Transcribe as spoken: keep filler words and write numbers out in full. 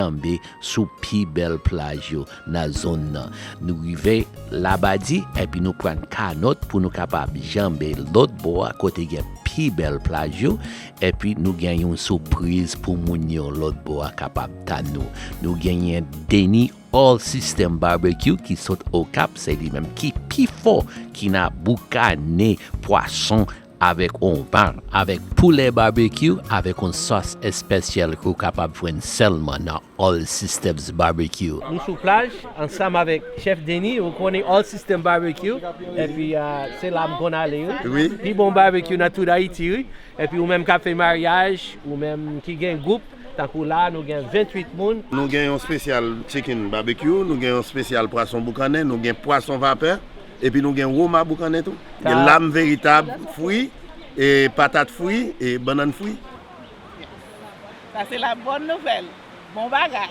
janbe sou pi bèl plaj yo nan zòn nan. Nou rive Labadi, epi nou pran kanòt pou nou kapab janbe lòt bò a, kote gen pi bèl plaj yo, epi nou gen yon sipriz pou moun yo lòt bò a kapab tann nou. Nou genyen Deni All System Barbecue ki sot Okap, se li menm ki pi fò, ki nan boukane pwason avèk on van, avèk poulè barbecue, avèk on sòs espesyal ke w kapab jwenn sèlman nan All Systems Barbecue. Nou sou plaj, ansanm avèk Chèf Deni, ou konnen All System Barbecue, epi ah, se la m konn ale, wi. Wi. Pi bon barbecue nan tout Ayiti, wi. Epi ou menm k ap fè maryaj, ou menm ki gen gwoup, tankou la, nou gen venntuit moun. Nou gen yon spesyal chicken barbecue, nou gen yon spesyal pwason boukannen, nou gen pwason vapè, epi nou gen woma boukannen tou. Gen lam veritab fri, e patat fri, e bannann fri. Sa se la bòn nouvèl. Bon bagay.